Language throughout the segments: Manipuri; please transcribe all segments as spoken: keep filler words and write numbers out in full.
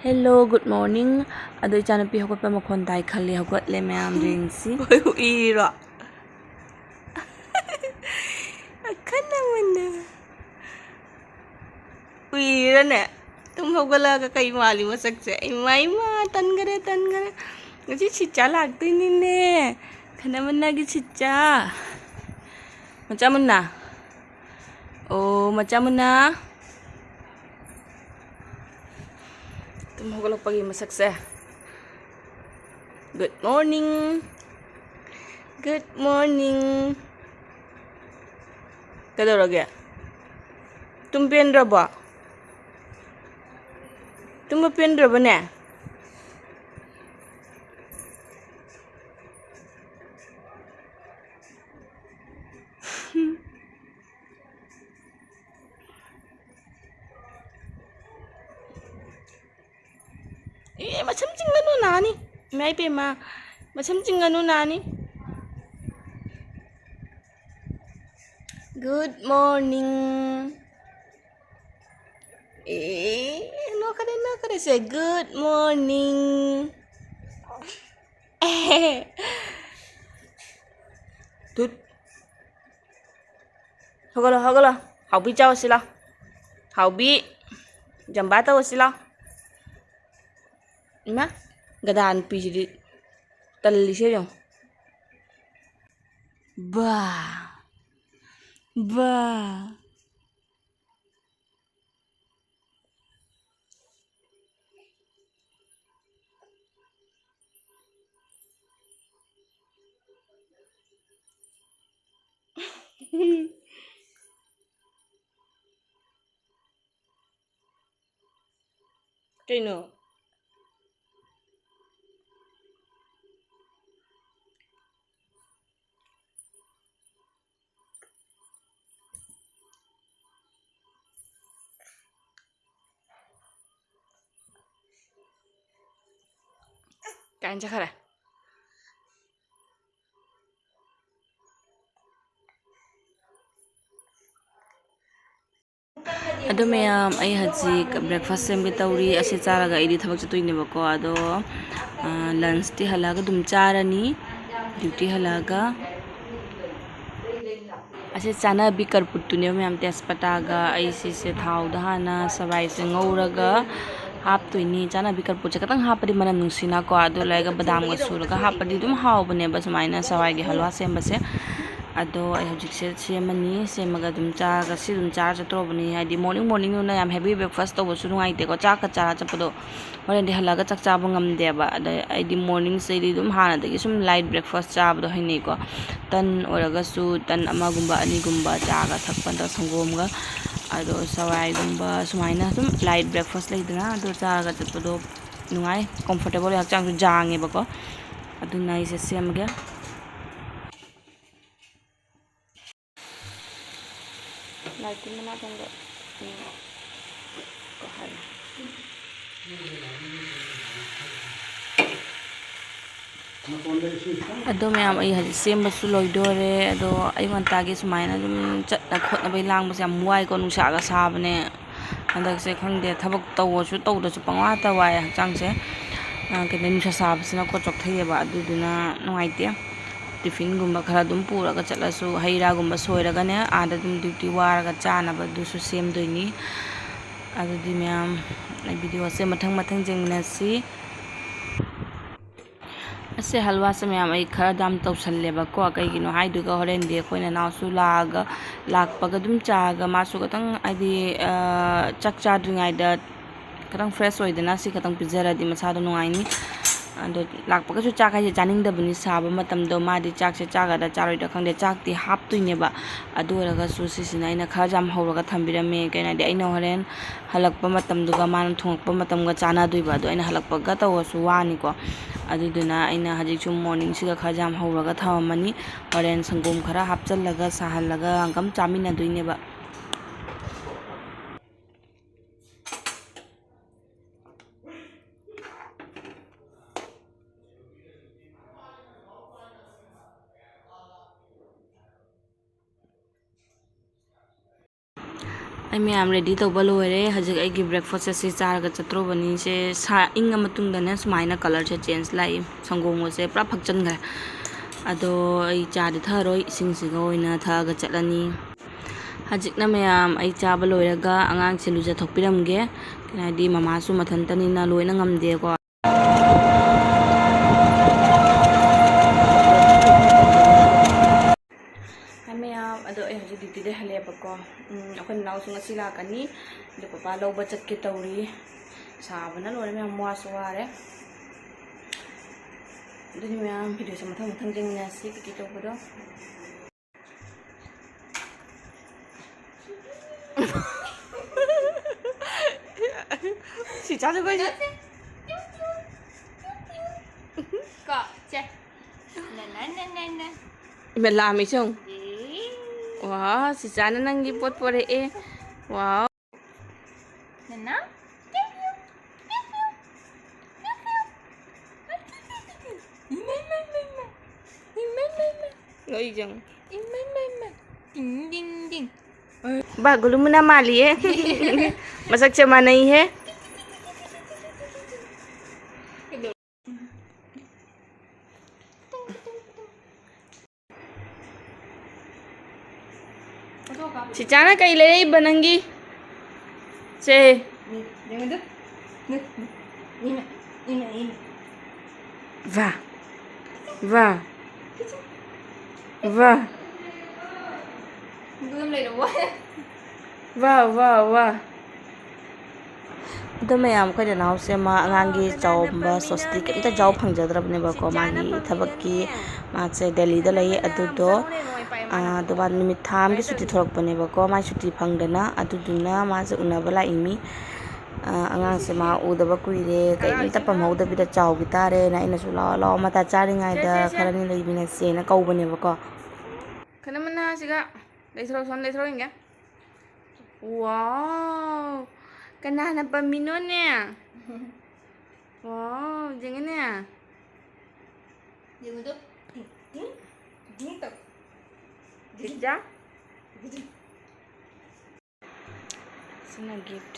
Hello, good morning. ꯑꯗꯣ ꯏꯆꯥꯅꯨꯄꯤ ꯍꯧꯒꯠꯄ ꯃꯈꯣꯟ ꯇꯥꯏ ꯈꯜꯂꯤ, ꯍꯧꯒꯠꯂꯦ ꯃꯌꯥꯝ ꯌꯦꯡꯁꯤ꯫ ꯎꯏꯔꯤꯔꯣ? ꯑꯈꯟ ꯑꯃꯅ꯫ ꯎꯏꯔꯤꯔꯅꯦ? ꯇꯨꯝ ꯍꯧꯒꯠꯂꯛꯑꯒ ꯀꯩ ꯃꯥꯜꯂꯤ ꯃꯁꯛꯁꯦ? ꯏꯃꯥ, ꯏꯃꯥ, ꯇꯟꯈꯔꯦ, ꯇꯟꯈꯔꯦ꯫ ꯉꯁꯤ ꯁꯤꯆꯥ ꯂꯥꯛꯇꯣꯏꯅꯤꯅꯦ꯫ ꯑꯈꯟ ꯑꯃꯅꯒꯤ ꯁꯤꯆꯥ꯫ ꯃꯆꯥ ꯃꯨꯟꯅ꯫ ꯑꯣ, ꯃꯆꯥ ꯃꯨꯟꯅ꯫ ꯇꯨꯝ ꯍꯧꯒꯠꯂꯛꯄꯒꯤ ꯃꯁꯛꯁꯦ꯫ Good morning. Good morning. ꯀꯩꯗꯧꯔꯒꯦ? ꯇꯨꯝ ꯄꯦꯟꯗ꯭ꯔꯕꯣ? ꯇꯨꯝꯕ ꯄꯦꯟꯗ꯭ꯔꯕꯅꯦ? ꯑꯦ, ꯃꯁꯝ ꯆꯤꯡꯒꯅꯨ, ꯅꯥꯅꯤ꯫ ꯏꯃꯥ ꯏꯄꯦꯝꯃ, ꯃꯁꯝ ꯆꯤꯡꯒꯅꯨ, ꯅꯥꯅꯤ꯫ Good morning. ꯑꯦ, ꯅꯣꯛꯀꯅꯨ, ꯅꯣꯛꯀꯅꯨ, say good morning. ꯇꯨꯠ꯫ ꯍꯧꯒꯠꯂꯣ, ꯍꯧꯒꯠꯂꯣ꯫ ꯍꯥꯎꯕꯤ ꯆꯥꯎꯁꯤ ꯂꯥꯎ꯫ ꯍꯥꯎꯕꯤ꯫ ꯖꯝꯕꯥ ꯇꯧꯁꯤ ꯂꯥꯎ꯫ ꯏꯃꯥ, ꯒꯗꯥ ꯅꯨꯄꯤꯁꯤꯗꯤ ꯇꯜꯂꯤꯁꯦ ꯌꯦꯡꯉꯨ꯫ ꯕꯥ꯫ ꯕꯥ꯫ ꯀꯩꯅꯣ? ꯀꯥꯏꯅ ꯆꯠꯈꯔꯦ꯫ ꯑꯗꯣ ꯃꯌꯥꯝ, ꯑꯩ ꯍꯧꯖꯤꯛ breakfast ꯁꯦꯝꯒꯦ ꯇꯧꯔꯤ꯫ ꯑꯁꯤ ꯆꯥꯔꯒ ꯑꯩꯗꯤ ꯊꯕꯛ ꯆꯠꯇꯣꯏꯅꯦꯕꯀꯣ꯫ ꯑꯗꯣ, ꯑ, lunch ꯇꯤ ꯍꯜꯂꯛꯑꯒ ꯑꯗꯨꯝ ꯆꯥꯔꯅꯤ, duty ꯍꯜꯂꯛꯑꯒ꯫ ꯑꯁꯤ ꯆꯥꯅꯕꯤ ꯀꯔꯄꯨꯠꯇꯨꯅꯦꯕ ꯃꯌꯥꯝ, ꯇꯦꯖꯄꯇꯥꯒ꯫ ꯑꯩ ꯁꯤꯁꯦ ꯊꯥꯎꯗ ꯍꯥꯟꯅ ꯁꯋꯥꯏꯁꯦ ꯉꯧꯔꯒ ꯍꯥꯞꯇꯣꯏꯅꯤ꯫ ꯆꯥꯅꯕꯤ ꯀꯔꯄꯨꯠꯁꯦ ꯈꯤꯇꯪ ꯍꯥꯞꯄꯗꯤ ꯃꯅꯝ ꯅꯨꯡꯁꯤꯅꯀꯣ, ꯑꯗꯨ ꯂꯩꯔꯒ ꯕꯗꯥꯝꯒ ꯁꯨꯔꯒ ꯍꯥꯞꯄꯗꯤ ꯑꯗꯨꯝ ꯍꯥꯎꯕꯅꯦꯕ ꯁꯨꯃꯥꯏꯅ ꯁꯋꯥꯏꯒꯤ ꯍꯜꯋꯥ ꯁꯦꯝꯕꯁꯦ꯫ ꯑꯗꯣ ꯑꯩ ꯍꯧꯖꯤꯛꯁꯦ ꯁꯦꯝꯃꯅꯤ, ꯁꯦꯝꯃꯒ ꯑꯗꯨꯝ ꯆꯥꯔꯒ, ꯁꯤ ꯑꯗꯨꯝ ꯆꯥꯔ ꯆꯠꯇ꯭ꯔꯣꯕꯅꯤ꯫ ꯍꯥꯏꯗꯤ morning morningꯗꯨꯅ ꯌꯥꯝ heavy breakfast ꯇꯧꯕꯁꯨ ꯅꯨꯡꯉꯥꯏꯇꯦꯀꯣ, ꯆꯥꯛꯀ ꯆꯥꯔ ꯆꯠꯄꯗꯣ꯫ ꯍꯣꯔꯦꯟꯗꯤ ꯍꯜꯂꯛꯑꯒ ꯆꯥꯛ ꯆꯥꯕ ꯉꯝꯗꯦꯕ꯫ ꯑꯗ ꯑꯩꯗꯤ mornings ꯇꯗꯤ ꯑꯗꯨꯝ ꯍꯥꯟꯅꯗꯒꯤ ꯁꯨꯝ light breakfast ꯆꯥꯕꯗꯣ ꯍꯩꯅꯩꯀꯣ꯫ ꯇꯟ ꯑꯣꯏꯔꯒꯁꯨ ꯇꯟ ꯑꯃꯒꯨꯝꯕ ꯑꯅꯤꯒꯨꯝꯕ ꯆꯥꯒ ꯊꯛꯄ ꯅꯠꯇ꯭ꯔꯒ ꯁꯪꯒꯣꯝꯒ, ꯑꯗꯣ ꯆꯋꯥꯏꯒꯨꯝꯕ ꯁꯨꯃꯥꯏꯅ ꯁꯨꯝ light breakfast ꯂꯩꯗꯅ, ꯑꯗꯣ ꯆꯥꯔꯒ ꯆꯠꯄꯗꯣ ꯅꯨꯡꯉꯥꯏ, comfortable ꯑꯣꯏ, ꯍꯛꯆꯥꯡꯁꯨ ꯌꯥꯡꯉꯦꯕꯀꯣ꯫ ꯑꯗꯨꯅ ꯑꯩꯁꯦ ꯁꯦꯝꯃꯒꯦ꯫ ꯂꯥꯏꯠꯇꯤ ꯃꯅꯥꯛꯇꯝꯗ, ꯎꯝ, ꯀꯣ ꯍꯥꯏꯔꯣ꯫ ꯑꯗꯣ ꯃꯌꯥꯝ, ꯑꯩ ꯍꯧꯖꯤꯛ ꯁꯦꯝꯕꯁꯨ ꯂꯣꯏꯗꯣꯔꯦ꯫ ꯑꯗꯣ ꯑꯌꯨꯛ ꯉꯟꯇꯥꯒꯤ ꯁꯨꯃꯥꯏꯅ ꯑꯗꯨꯝ ꯆꯠꯅ ꯈꯣꯠꯅꯕꯩ ꯂꯥꯡꯕꯁꯦ ꯌꯥꯝ ꯋꯥꯏꯀꯣ, ꯅꯨꯡꯁꯥꯒ ꯁꯥꯕꯅꯦ꯫ ꯍꯟꯗꯛꯁꯦ ꯈꯪꯗꯦ, ꯊꯕꯛ ꯇꯧꯕꯁꯨ ꯇꯧꯗ꯭ꯔꯁꯨ ꯄꯪꯋꯥꯇ ꯋꯥꯏ ꯍꯛꯆꯥꯡꯁꯦ꯫ ꯑ, ꯀꯩꯅꯣ, ꯅꯨꯡꯁꯥ ꯁꯥꯕꯁꯤꯅꯀꯣ ꯆꯣꯛꯊꯩꯌꯦꯕ, ꯑꯗꯨꯗꯨꯅ ꯅꯨꯡꯉꯥꯏꯇꯦ꯫ Tiffinꯒꯨꯝꯕ ꯈꯔ ꯑꯗꯨꯝ ꯄꯨꯔꯒ ꯆꯠꯂꯁꯨ, ꯍꯩ ꯔꯥꯒꯨꯝꯕ ꯁꯣꯏꯔꯒꯅꯦ, ꯑꯥꯗ ꯑꯗꯨꯝ duty ꯋꯥꯔꯒ ꯆꯥꯅꯕ ꯑꯗꯨꯁꯨ ꯁꯦꯝꯗꯣꯏꯅꯤ꯫ ꯑꯗꯨꯗꯤ ꯃꯌꯥꯝ, ꯑꯩ videoꯁꯦ ꯃꯊꯪ ꯃꯊꯪ ꯌꯦꯡꯃꯤꯟꯅꯁꯤ꯫ ꯑꯁꯦ ꯍꯜꯋꯥꯁꯦ ꯃꯌꯥꯝ ꯑꯩ ꯈꯔ ꯌꯥꯝ ꯇꯧꯁꯜꯂꯦꯕꯀꯣ꯫ ꯀꯩꯒꯤꯅꯣ ꯍꯥꯏꯗꯨꯒ ꯍꯣꯔꯦꯟꯗꯤ ꯑꯩꯈꯣꯏ ꯅꯅꯥꯎꯁꯨ ꯂꯥꯛꯑꯒ, ꯂꯥꯛꯄꯒ ꯑꯗꯨꯝ ꯆꯥꯒ ꯃꯥꯁꯨ ꯈꯤꯇꯪ ꯍꯥꯏꯗꯤ, ꯑ, ꯆꯥꯛ ꯆꯥꯗ꯭ꯔꯤꯉꯩꯗ ꯈꯤꯇꯪ fresh ꯑꯣꯏꯗꯅ ꯁꯤ ꯈꯤꯇꯪ ꯄꯤꯖꯔꯗꯤ ꯃꯁꯥꯗꯣ ꯅꯨꯡꯉꯥꯏꯅꯤ꯫ ꯑꯗꯣ ꯂꯥꯛꯄꯒꯁꯨ ꯆꯥꯛ ꯍꯥꯏꯁꯦ ꯆꯥꯅꯤꯡꯗꯕꯅꯤ ꯁꯥꯕ ꯃꯇꯝꯗꯣ꯫ ꯃꯥꯗꯤ ꯆꯥꯛꯁꯦ ꯆꯥꯒꯗ꯭ꯔꯥ ꯆꯥꯔꯣꯏꯗ꯭ꯔꯥ ꯈꯪꯗꯦ, ꯆꯥꯛꯇꯤ ꯍꯥꯞꯇꯣꯏꯅꯦꯕ꯫ ꯑꯗꯨ ꯑꯣꯏꯔꯒꯁꯨ ꯁꯤꯁꯤꯅ ꯑꯩꯅ ꯈꯔ ꯌꯥꯝ ꯍꯧꯔꯒ ꯊꯝꯕꯤꯔꯝꯃꯦ꯫ ꯀꯩꯅꯣ ꯍꯥꯏꯗꯤ ꯑꯩꯅ ꯍꯣꯔꯦꯟ ꯍꯜꯂꯛꯄ ꯃꯇꯝꯗꯨꯒ ꯃꯥꯅ ꯊꯣꯡꯉꯛꯄ ꯃꯇꯝꯒ ꯆꯥꯟꯅꯗꯣꯏꯕ꯫ ꯑꯗꯣ ꯑꯩꯅ ꯍꯜꯂꯛꯄꯒ ꯇꯧꯔꯁꯨ ꯋꯥꯅꯤꯀꯣ꯫ ꯑꯗꯨꯗꯨꯅ ꯑꯩꯅ ꯍꯧꯖꯤꯛꯁꯨ morningꯁꯤꯒ ꯈꯔ ꯌꯥꯝ ꯍꯧꯔꯒ ꯊꯝꯃꯝꯃꯅꯤ꯫ ꯍꯣꯔꯦꯟ ꯁꯪꯒꯣꯝ ꯈꯔ ꯍꯥꯞꯆꯜꯂꯒ ꯁꯥꯍꯜꯂꯒ ꯍꯪꯒꯝ ꯆꯥꯃꯤꯟꯅꯗꯣꯏꯅꯦꯕ꯫ ꯑꯩ ꯃꯌꯥꯝ ready ꯇꯧꯕ ꯂꯣꯏꯔꯦ꯫ ꯍꯧꯖꯤꯛ ꯑꯩꯒꯤ breakfast ꯑꯁꯤ ꯆꯥꯔꯒ ꯆꯠꯇ꯭ꯔꯨꯕꯅꯤ꯫ ꯁꯦ ꯁꯥ ꯏꯪꯉ ꯃꯇꯨꯡꯗꯅꯦ ꯁꯨꯃꯥꯏꯅ colour ꯁꯦ change ꯂꯥꯛꯏ꯫ ꯁꯪꯒꯣꯝꯒꯁꯦ ꯄꯨꯔꯥ ꯐꯛꯆꯟꯈ꯭ꯔꯦ꯫ ꯑꯗꯣ ꯑꯩ ꯆꯥꯗꯤ ꯊꯛꯑꯔꯣꯏ, ꯏꯁꯤꯡꯁꯤꯒ ꯑꯣꯏꯅ ꯊꯛꯑꯒ ꯆꯠꯂꯅꯤ꯫ ꯍꯧꯖꯤꯛꯅ ꯃꯌꯥꯝ ꯑꯩ ꯆꯥꯕ ꯂꯣꯏꯔꯒ ꯑꯉꯥꯡꯁꯦ ꯂꯨꯖꯊꯣꯛꯄꯤꯔꯝꯒꯦ꯫ ꯀꯩꯅꯣ ꯍꯥꯏꯗꯤ ꯃꯃꯥꯁꯨ ꯃꯊꯟꯇꯅꯤꯅ ꯂꯣꯏꯅ ꯉꯝꯗꯦꯀꯣ꯫ ꯍꯥꯏ ꯃꯌꯥꯝ, ꯑꯗꯣ ꯑꯩ ꯍꯧꯖꯤꯛ duty ꯗꯩ ꯍꯜꯂꯛꯑꯦꯕꯀꯣ꯫ ꯎꯝ, ꯑꯩꯈꯣꯏ ꯅꯅꯥꯎꯁꯨ ꯉꯁꯤ ꯂꯥꯛꯀꯅꯤ꯫ ꯑꯗꯣ ꯄꯄꯥ ꯂꯧꯕ ꯆꯠꯀꯦ ꯇꯧꯔꯤ꯫ ꯁꯥꯕꯅ ꯂꯣꯏꯔꯦ ꯃꯌꯥꯝ, ꯋꯥꯁꯨ ꯋꯥꯔꯦ꯫ ꯑꯗꯨꯗꯤ ꯃꯌꯥꯝ, video ꯁꯦ ꯃꯊꯪ ꯃꯊꯪ ꯌꯦꯡꯃꯤꯟꯅꯔꯁꯤ ꯀꯩꯀꯩ ꯇꯧꯕꯗꯣ꯫ ꯁꯤ ꯆꯥꯖꯒꯣꯏꯁꯦ꯫ ꯀꯣ, ꯁꯦ꯫ ꯅ, ꯅ, ꯅ, ꯅ, ꯅ꯫ ꯏꯃꯥ, ꯂꯥꯝꯃꯤꯁꯦ ꯌꯦꯡꯉꯨ꯫ ꯑꯦ꯫ ꯋꯥ, ꯁꯤ ꯆꯥꯅ ꯅꯪꯒꯤ ꯄꯣꯠ ꯄꯣꯔꯛꯑꯦ꯫ ꯋꯥ꯫ ꯅꯅꯥꯎ, ꯄꯤꯌꯨ, ꯄꯤꯌꯨ, ꯄꯤꯌꯨ, ꯄꯤꯌꯨ, ꯄꯤꯌꯨ꯫ ꯏꯃꯥ, ꯏꯃꯥ, ꯏꯃꯥ, ꯏꯃꯥ꯫ ꯏꯃꯥ, ꯏꯃꯥ, ꯏꯃꯥ꯫ ꯅꯣꯛꯏ ꯌꯦꯡꯉꯨ꯫ ꯏꯃꯥ, ꯏꯃꯥ, ꯏꯃꯥ꯫ ꯇꯤꯡ, ꯇꯤꯡ, ꯇꯤꯡ꯫ ꯕꯥ, ꯒꯨꯂꯨꯃꯨꯅꯥ ꯃꯥꯜꯂꯤꯌꯦ꯫ ꯃꯁꯛꯁꯦ ꯃꯥꯟꯅꯩꯍꯦ꯫ ꯁꯤꯆꯥꯅ ꯀꯩ ꯂꯩꯔꯛꯏꯕ ꯅꯪꯒꯤ? ꯁꯦ꯫ ꯋꯥ꯫ ꯋꯥ꯫ ꯋꯥ꯫ ꯋꯥ, ꯋꯥ, ꯋꯥ꯫ ꯑꯗꯣ ꯃꯌꯥꯝ, ꯑꯩꯈꯣꯏ ꯅꯅꯥꯎꯁꯦ ꯃꯥ ꯑꯉꯥꯡꯒꯤ ꯆꯥꯎꯝꯕ ꯁꯣꯁꯇꯤ ꯀꯩꯝꯇ ꯆꯥꯎ ꯐꯪꯖꯗ꯭ꯔꯕꯅꯦꯕꯀꯣ, ꯃꯥꯒꯤ ꯊꯕꯛꯀꯤ꯫ ꯃꯥꯁꯦ ꯗꯦꯜꯂꯤꯗ ꯂꯩ꯫ ꯑꯗꯨꯗꯣ, ꯑꯥ, ꯑꯗꯨ ꯃꯥ ꯅꯨꯃꯤꯠ ꯊꯥ ꯑꯃꯒꯤ ꯁꯨꯇꯤ ꯊꯣꯛꯂꯛꯄꯅꯦꯕꯀꯣ, ꯃꯥꯏ ꯁꯨꯇꯤ ꯐꯪꯗꯅ꯫ ꯑꯗꯨꯗꯨꯅ ꯃꯥꯁꯦ ꯎꯅꯕ ꯂꯥꯛꯏ ꯃꯤ꯫ ꯑꯥ, ꯑꯉꯥꯡꯁꯦ ꯃꯥ ꯎꯗꯕ ꯀꯨꯏꯔꯦ, ꯀꯩꯝꯇ ꯄꯝꯍꯧꯗꯕꯤꯗ ꯆꯥꯎꯈꯤ ꯇꯥꯔꯦꯅ ꯑꯩꯅꯁꯨ "ꯂꯥꯛꯑꯣ, ꯂꯥꯛꯑꯣ, ꯃꯇꯥ ꯆꯥꯔꯤꯉꯩꯗ ꯈꯔꯅꯤ ꯂꯩꯃꯤꯟꯅꯁꯦꯅ" ꯀꯧꯕꯅꯦꯕꯀꯣ꯫ ꯈꯅꯃꯅꯥꯁꯤꯒ ꯂꯩꯊꯣꯔꯛ-, ꯁꯣꯝ ꯂꯩꯊꯣꯔꯛ ꯌꯦꯡꯒꯦ꯫ ꯋꯥꯎ! ꯀꯅꯥꯅ ꯄꯝꯃꯤꯅꯣꯅꯦ? ꯋꯥꯎ, ꯌꯦꯡꯉꯨꯅꯦ꯫ ꯌꯦꯡꯉꯨꯗꯣ꯫ ꯇꯤꯡ, ꯇꯤꯡ, ꯇꯤꯡ ꯇꯧ꯫ ꯆꯤꯆꯥ? ꯁꯤꯅ gift꯫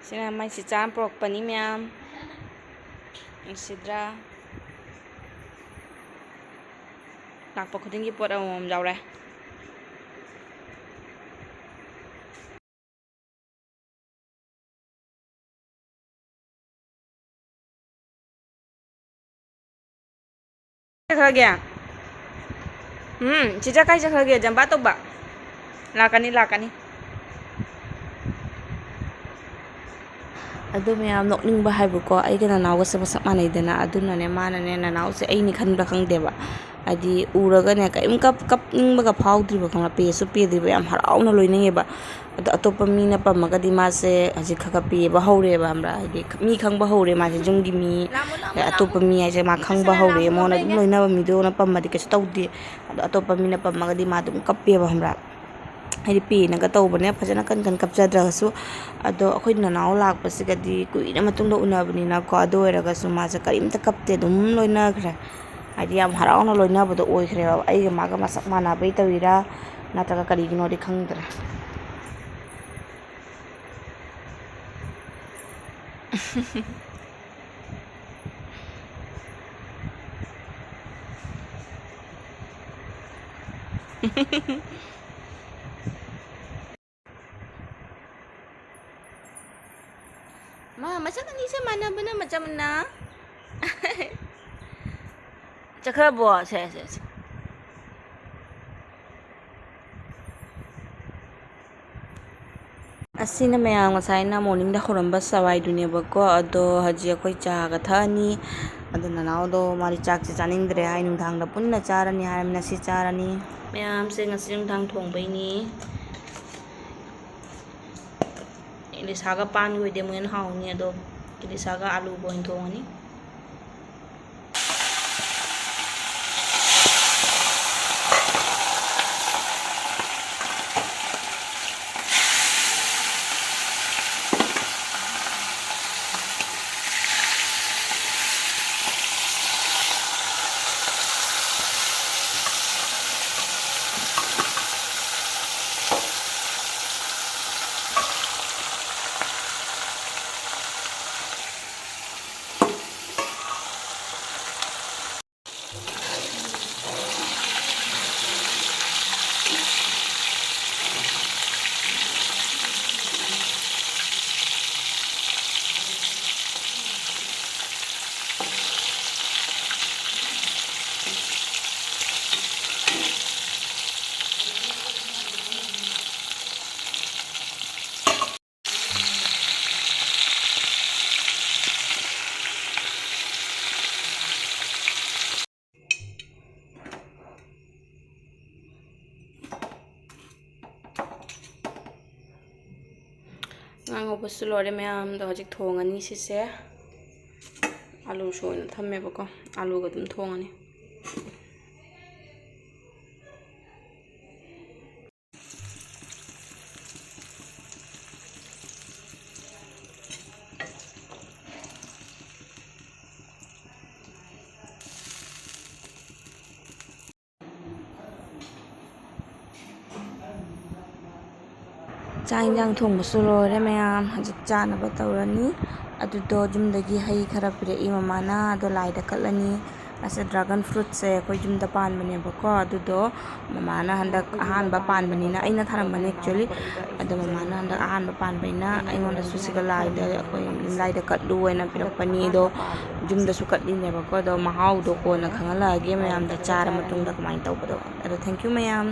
ꯁꯤꯅ ꯃꯥꯏ ꯆꯤꯆꯥꯅ ꯄꯨꯔꯛꯄꯅꯤ ꯃꯌꯥꯝ꯫ ꯅꯨꯡꯁꯤꯗ꯭ꯔꯥ? ꯂꯥꯛꯄ ꯈꯨꯗꯤꯡꯒꯤ ꯄꯣꯠ ꯑꯃꯃꯝ ꯌꯥꯎꯔꯦ꯫ ꯆꯠꯈ꯭ꯔꯒꯦ? ꯎꯝ, ꯆꯤꯆꯥ ꯀꯥꯏ ꯆꯠꯈ꯭ꯔꯒꯦ? ꯖꯝꯕꯥ ꯇꯧꯕ꯫ ꯂꯥꯛꯀꯅꯤ, ꯂꯥꯛꯀꯅꯤ꯫ ꯑꯗꯨ ꯃꯌꯥꯝ ꯅꯣꯛꯅꯤꯡꯕ ꯍꯥꯏꯕꯨꯀꯣ, ꯑꯩꯒ ꯅꯅꯥꯎꯒꯁꯦ ꯃꯁꯛ ꯃꯥꯟꯅꯩꯗꯅ, ꯑꯗꯨꯅꯅꯦ ꯃꯥꯅꯅꯦ ꯅꯅꯥꯎꯁꯦ ꯑꯩꯅꯤ ꯈꯟꯕ꯭ꯔꯥ ꯈꯪꯗꯦꯕ꯫ ꯍꯥꯏꯗꯤ ꯎꯔꯒꯅꯦ ꯀꯔꯤꯝ ꯀꯞ-, ꯀꯞꯅꯤꯡꯕꯒ ꯐꯥꯎꯗ꯭ꯔꯤꯕ ꯈꯪꯕ꯭ꯔꯥ, ꯄꯦꯁꯨ ꯄꯦꯗ꯭ꯔꯤꯕ, ꯌꯥꯝ ꯍꯔꯥꯎꯅ ꯂꯣꯏꯅꯩꯌꯦꯕ꯫ ꯑꯗꯣ ꯑꯇꯣꯞꯄ ꯃꯤꯅ ꯄꯝꯃꯒꯗꯤ ꯃꯥꯁꯦ ꯍꯧꯖꯤꯛ ꯈꯔ ꯈꯔ ꯄꯦꯕ ꯍꯧꯔꯦꯕ ꯈꯪꯕ꯭ꯔꯥ, ꯍꯥꯏꯗꯤ ꯃꯤ ꯈꯪꯕ ꯍꯧꯔꯦ ꯃꯥꯁꯦ, ꯌꯨꯝꯒꯤ ꯃꯤ, ꯑꯇꯣꯞꯄ ꯃꯤ ꯍꯥꯏꯁꯦ ꯃꯥ ꯈꯪꯕ ꯍꯧꯔꯦ, ꯃꯉꯣꯟꯗ ꯑꯗꯨꯝ ꯂꯣꯏꯅꯕ ꯃꯤꯗꯨꯅ ꯄꯝꯃꯗꯤ ꯀꯩꯁꯨ ꯇꯧꯗꯦ꯫ ꯑꯗꯣ ꯑꯇꯣꯞꯄ ꯃꯤꯅ ꯄꯝꯃꯒꯗꯤ ꯃꯥ ꯑꯗꯨꯝ ꯀꯞꯄꯦꯕ ꯈꯪꯕ꯭ꯔꯥ꯫ ꯍꯥꯏꯗꯤ ꯄꯦꯅꯒ ꯇꯧꯕꯅꯦ, ꯐꯖꯅ ꯀꯟ ꯀꯟ ꯀꯞꯆꯗ꯭ꯔꯒꯁꯨ꯫ ꯑꯗꯣ ꯑꯩꯈꯣꯏ ꯅꯅꯥꯎ ꯂꯥꯛꯄꯁꯤꯒꯗꯤ ꯀꯨꯏꯔ ꯃꯇꯨꯡꯗ ꯎꯅꯕꯅꯤꯅꯀꯣ, ꯑꯗꯨ ꯑꯣꯏꯔꯒꯁꯨ ꯃꯥꯁꯦ ꯀꯔꯤꯝꯇ ꯀꯞꯇꯦ, ꯑꯗꯨꯝ ꯂꯣꯏꯅꯈ꯭ꯔꯦ꯫ ꯍꯥꯏꯗꯤ ꯌꯥꯝ ꯍꯔꯥꯎꯅ ꯂꯣꯏꯅꯕꯗꯣ ꯑꯣꯏꯈ꯭ꯔꯦꯕ꯫ ꯑꯩꯒ ꯃꯥꯒ ꯃꯁꯛ ꯃꯥꯟꯅꯕꯩ ꯇꯧꯔꯤꯔꯥ ꯅꯠꯇ꯭ꯔꯒ ꯀꯔꯤꯒꯤꯅꯣꯗꯤ ꯈꯪꯗ꯭ꯔꯦ꯫ ꯃꯥ ꯃꯁꯛ ꯑꯅꯤꯁꯦ ꯃꯥꯟꯅꯕꯅ ꯃꯆꯝꯅ꯫ ꯆꯠꯈ꯭ꯔꯕꯣ? ꯁꯦ, ꯁꯦ, ꯁꯦ꯫ ꯑꯁꯤꯅ ꯃꯌꯥꯝ ꯉꯁꯥꯏꯅ morningꯗ ꯍꯧꯔꯝꯕ ꯆꯋꯥꯏꯗꯨꯅꯦꯕꯀꯣ꯫ ꯑꯗꯣ ꯍꯧꯖꯤꯛ ꯑꯩꯈꯣꯏ ꯆꯥꯒ ꯊꯛꯑꯅꯤ꯫ ꯑꯗꯣ ꯅꯅꯥꯎꯗꯣ ꯃꯥꯗꯤ ꯆꯥꯛꯁꯦ ꯆꯥꯅꯤꯡꯗ꯭ꯔꯦ ꯍꯥꯏ, ꯅꯨꯡꯗꯥꯡꯗ ꯄꯨꯟꯅ ꯆꯥꯔꯅꯤ ꯍꯥꯏꯔꯃꯤꯅ ꯁꯤ ꯆꯥꯔꯅꯤ꯫ ꯃꯌꯥꯝꯁꯦ ꯉꯁꯤ ꯅꯨꯡꯗꯥꯡ ꯊꯣꯡꯕꯩꯅꯤ꯫ ꯏꯂꯤꯁꯥꯒ ꯄꯥꯟꯒ ꯑꯣꯏꯗꯤ ꯑꯃꯨꯛ ꯍꯦꯟꯅ ꯍꯥꯎꯅꯤ, ꯑꯗꯣ ꯏꯂꯤꯁꯥꯒ ꯑꯂꯨꯒ ꯑꯣꯏꯅ ꯊꯣꯡꯉꯅꯤ꯫ ꯁꯨ ꯂꯣꯏꯔꯦ ꯃꯌꯥꯝꯗꯣ, ꯍꯧꯖꯤꯛ ꯊꯣꯡꯉꯅꯤ ꯁꯤꯁꯦ꯫ ꯑꯥꯂꯨꯁꯨ ꯑꯣꯏꯅ ꯊꯝꯃꯦꯕꯀꯣ, ꯑꯥꯂꯨꯒ ꯑꯗꯨꯝ ꯊꯣꯡꯉꯅꯤ꯫ ꯆꯥꯛ ꯏꯟꯖꯥꯡ ꯊꯣꯡꯕꯁꯨ ꯂꯣꯏꯔꯦ ꯃꯌꯥꯝ, ꯍꯧꯖꯤꯛ ꯆꯥꯅꯕ ꯇꯧꯔꯅꯤ꯫ ꯑꯗꯨꯗꯣ ꯌꯨꯝꯗꯒꯤ ꯍꯩ ꯈꯔ ꯄꯤꯔꯛꯏ ꯃꯃꯥꯅ, ꯑꯗꯣ ꯂꯥꯏꯗ ꯀꯠꯂꯅꯤ꯫ ꯑꯁꯤ dragon fruitꯁꯦ ꯑꯩꯈꯣꯏ ꯌꯨꯝꯗ ꯄꯥꯟꯕꯅꯦꯕꯀꯣ, ꯑꯗꯨꯗꯣ ꯃꯃꯥꯅ ꯍꯟꯗꯛ ꯑꯍꯥꯟꯕ ꯄꯥꯟꯕꯅꯤꯅ, ꯑꯩꯅ ꯊꯥꯔꯝꯕꯅꯦ actually, ꯑꯗꯣ ꯃꯃꯥꯅ ꯍꯟꯗꯛ ꯑꯍꯥꯟꯕ ꯄꯥꯟꯕꯅꯤꯅ ꯑꯩꯉꯣꯟꯗꯁꯨ ꯁꯤꯒ ꯂꯥꯏꯗ, ꯑꯩꯈꯣꯏ ꯌꯨꯝꯂꯥꯏꯗ ꯀꯠꯂꯨ ꯍꯥꯏꯅ ꯄꯤꯔꯛꯄꯅꯤ꯫ ꯑꯗꯣ ꯌꯨꯝꯗꯁꯨ ꯀꯠꯂꯤꯅꯦꯕꯀꯣ, ꯑꯗꯣ ꯃꯍꯥꯎꯗꯣ ꯀꯣꯟꯅ ꯈꯪꯍꯜꯂꯛꯑꯒꯦ ꯃꯌꯥꯝꯗ ꯆꯥꯔ ꯃꯇꯨꯡꯗ ꯀꯃꯥꯏꯅ ꯇꯧꯕꯗꯣ꯫ ꯑꯗꯣ thank you ꯃꯌꯥꯝ꯫